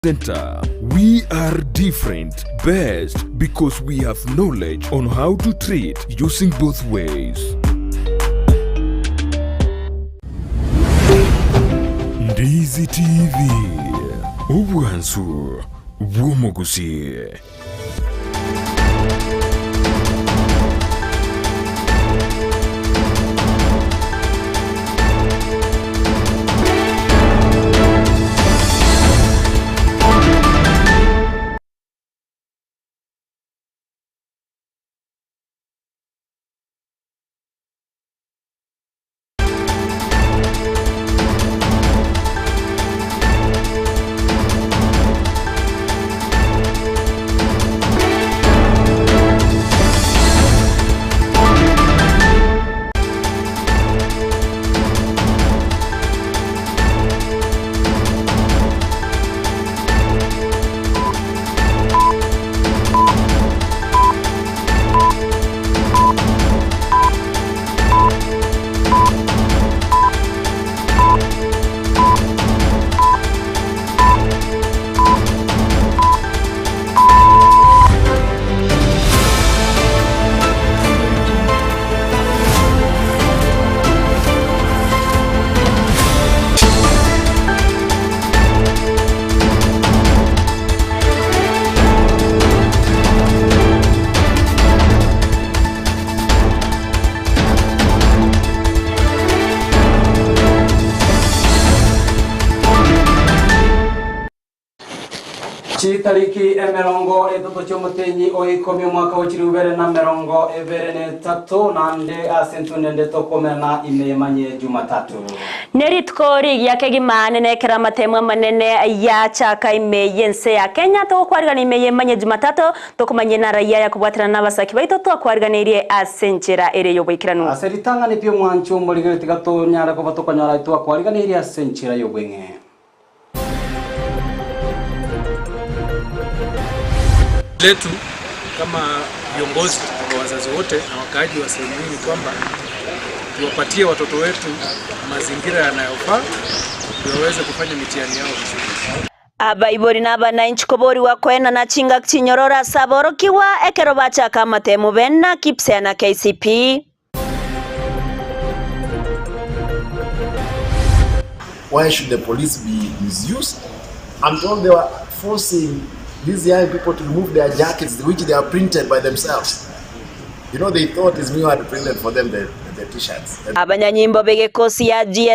Center. We are different, best because we have knowledge on how to treat using both ways. Ndizi TV, obwansu bw'omogusii. Chitariki emerongo etato chi'omotenyi o ikomi omwaka o chilifu ibere na emerongo ebere na etato, naende ase intwe nende tokomerana ime emanye Jumatatu. Nerituko rigiya kegima nene ekero amatemo amanene yachaka ime y'ense ya Kenya togokwarigana ime y'emanye Jumatatu tokomanyia naraia ya kobwaterana nabasaki baito twakwariganeirie ase enchera ere y'oboikeranu. Ase ritang'ani pi omwancho omorigere tiga tonyare koba tokonyora twakwariganeirie ase enchera y'obweng'e. Letu kama viongozi wa wazazi wote na wakaaji wa sehemu hii ni kwamba tuwapatie watoto wetu mazingira yanayofaa ndio waweze kufanya mitihani yao vizuri. Abaibori na abanainchi koborigwa koenana chingaki chinyororo ase aborokigwa ekero bachaka amatemu bena KPSEA na KCPE. Why should the police be misused? I'm told they were forcing these young people to remove their jackets, which they are printed by themselves. You know, they thought it's me who had printed for them the, the t-shirts. Abanyanyimbo b'egekosi ya GS.